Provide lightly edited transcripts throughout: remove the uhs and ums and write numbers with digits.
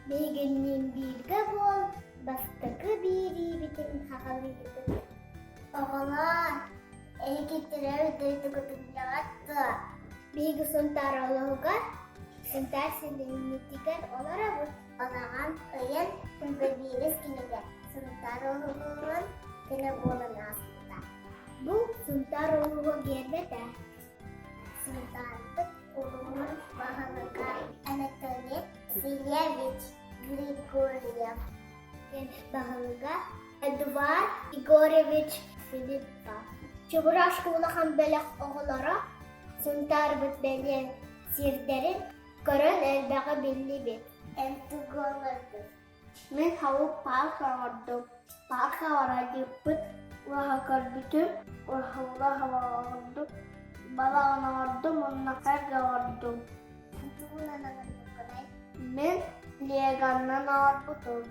Биһигинниин бииргэ буол, бастакы биэриибитин саҕалыыбыт. Оҕолоор, эһиги төрөөбүт дойдугутун билэҕит дуо? Биһиги Сунтаар олоһугар, Сунтаар сэлиэнньэтигэр олоробут. Балаҕан ыйын биирис кинигэ Сунтаар улууһун күнэ буолан ааспыта. Бу Сунтаар улууһа гиэрбэтэ. Сунтаарбыт улууһун баһылыга Анатолий Васильевич Григорьев баһылыга Эдуард Егорович Филиппов. Чебурашка улахан бөлөх оҕолоро Сунтаарбыт бэлиэ сирдэрин көрөн элбэҕи биллибит. Эн тугу оҥордуҥ? Мин халыҥ паарка оҥордум. Паарка оҥоройдуйбут уоһа көрбүтүм, ураһалла оҥордум, балаҕан оҥордум уонна сэргэ оҥордум. Тугунан оҥорбуккунай? Мин леганнан оҥорбутум.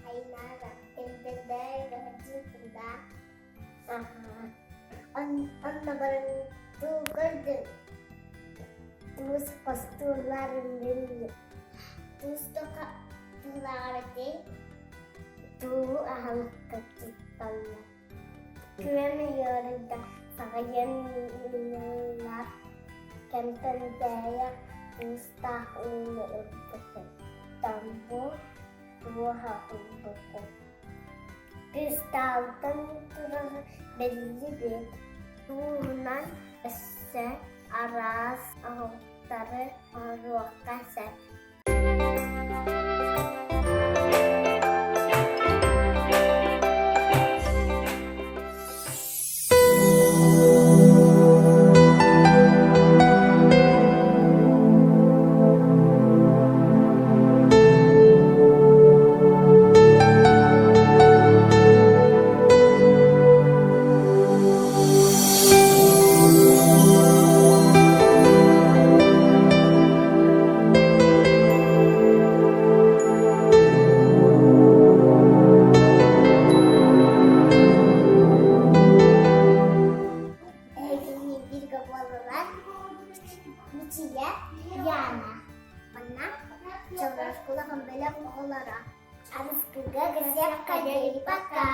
Айнара, Кэмпэндээйи Онно баран туу көрдүм. Туус хостуулларын биллим. Туус туулааҕар этий, туу аһылыкка тутталлар. Күөн ыарыйда саҕайан Кэмпэндээйи туустаах ууну ылбытым. Тамбур туоһа ылбытым. Кристаллтан турар биллибит тууһунан өссө араас оһохтору оҥоруохха сөп. Эһигини бииргэ буоллулар Мичийэ, Яна. Манна Чолбон школаҕын бэлэх оҕолоро. Арыскыга грязевка пока.